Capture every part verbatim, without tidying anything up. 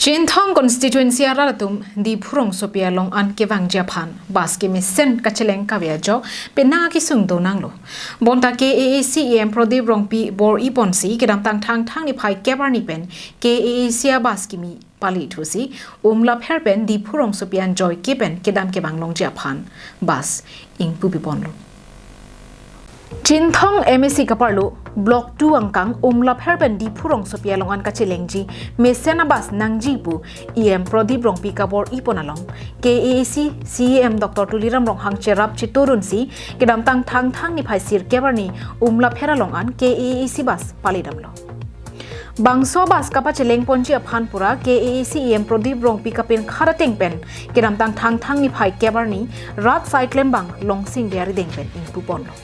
Chinthong constituency arat atum Diphu rongsopi along an kevangji aphan bus kemesen kacheleng kave ajok penang akesung donanglo. Bonta K A A C E M Prodip Rongpi bor-iponsi kedamtang Thangthang niphai kep arni pen K A A C a bus kimi pali thusi Umlapher pen Diphu rongsopi an joike pen kedam kevang longji aphan bus ingpupiponlo. Chinthong M A C kaparlo Block two angkang Umlapher pen Diphu rongsopi along an kachelengji mesen a bus nangji pu E M Prodip Rongpi kabor-ipon along K A A C C E M Doctor Tuliram Ronghang cherap cheturunsi kedamtang Thangthang niphai sirkep arni Umlapher along an K A A C bus palidamlo. Bangso bus kapachelengponji aphan pura K A A C E M Prodip Rongpi kapinkhat ateng pen kedamtang Thangthang niphai kep arni rat saiklembang Longsing Biarideng pen ingpuponlo.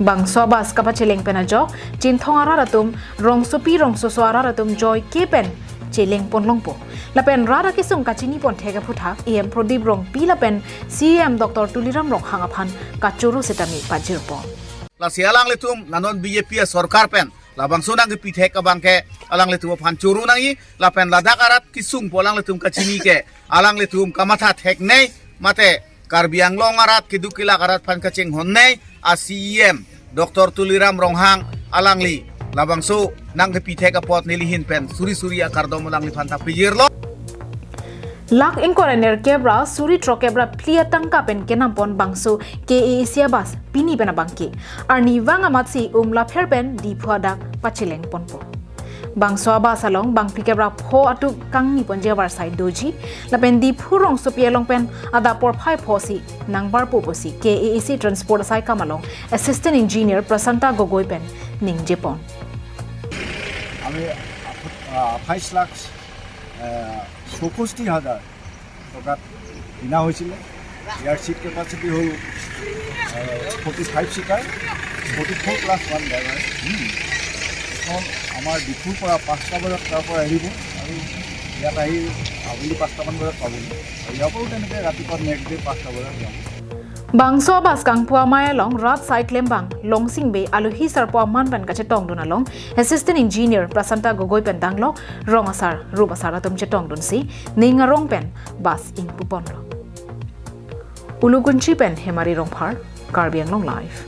Bangso bus kapacheleng pen ajok Chinthong arat atum rongsopi rongsoso arat atum joike pen chelengpon longpo. Lapen rat akesung kachinipon thek aphuthak E M Prodip Rongpi lapen C E M Doctor Tuliram Ronghang aphan kachoro setame pajirpon. Lasi alanglitum nanon B J P a sorkar pen labangso nangkepithek abang ke alanglitum aphan choro nangji, lapen ladak arat kesung pu alanglitum kachini ke alanglitum kamatha theknei mate Karbi Anglong arat keduk kelak arat aphan kachinghonnei a C E M Doctor Tuliram Ronghang alangli labangso nangkepithek apot nelihin pen suri suri akardom alangliphan ta pijirlo. Lakh ingkoi ra nerkep ra suri throkkep ra phli atangka pen kenampon bangso K A A C a bus pini pen abangke arnivang amatsi Umlapher pen Diphu adak pachelengponpo. Bangso a bus along bangphlikep ra pho atum kangniponji avarsai doji, lapen Diphu rongsopi along pen adap porphai pho si nangbarpo pusi K A A C Transport asaikam along Assistant Engineer Prasanta Gogoi pen ningjepon. আমি আঠ- আহ, আঠাইছ লাখ আহ, চৌষষ্ঠি হাজাৰ টকাত কিনা হৈছিলে। ইয়াৰ ছিট কেপাচিটি হ'ল forty five seater, forty four plus one driver. এইখন আমাৰ ডিফুৰ পৰা পাঁচটা বজাত তাৰ পৰা আহিব আৰু ইয়াত আহি আবেলি পাঁচটামান বজাত পাবহি। আৰু ইয়াৰ পৰাও তেনেকৈ ৰাতিপুৱা নেক্সট ডে পাঁচটা বজাত যাব। Bangso a bus kangpu amei along rat saiklembang Longsing Bey alohi sarpo aman pen kachetongdun along Assistant Engineer Prasanta Gogoi pen danglok rong asar rup asar atum chetongdunsi ning arong pen bus ingpuponlo. Ulukunchi pen Hemari Rongphar, Karbi Anglong Live.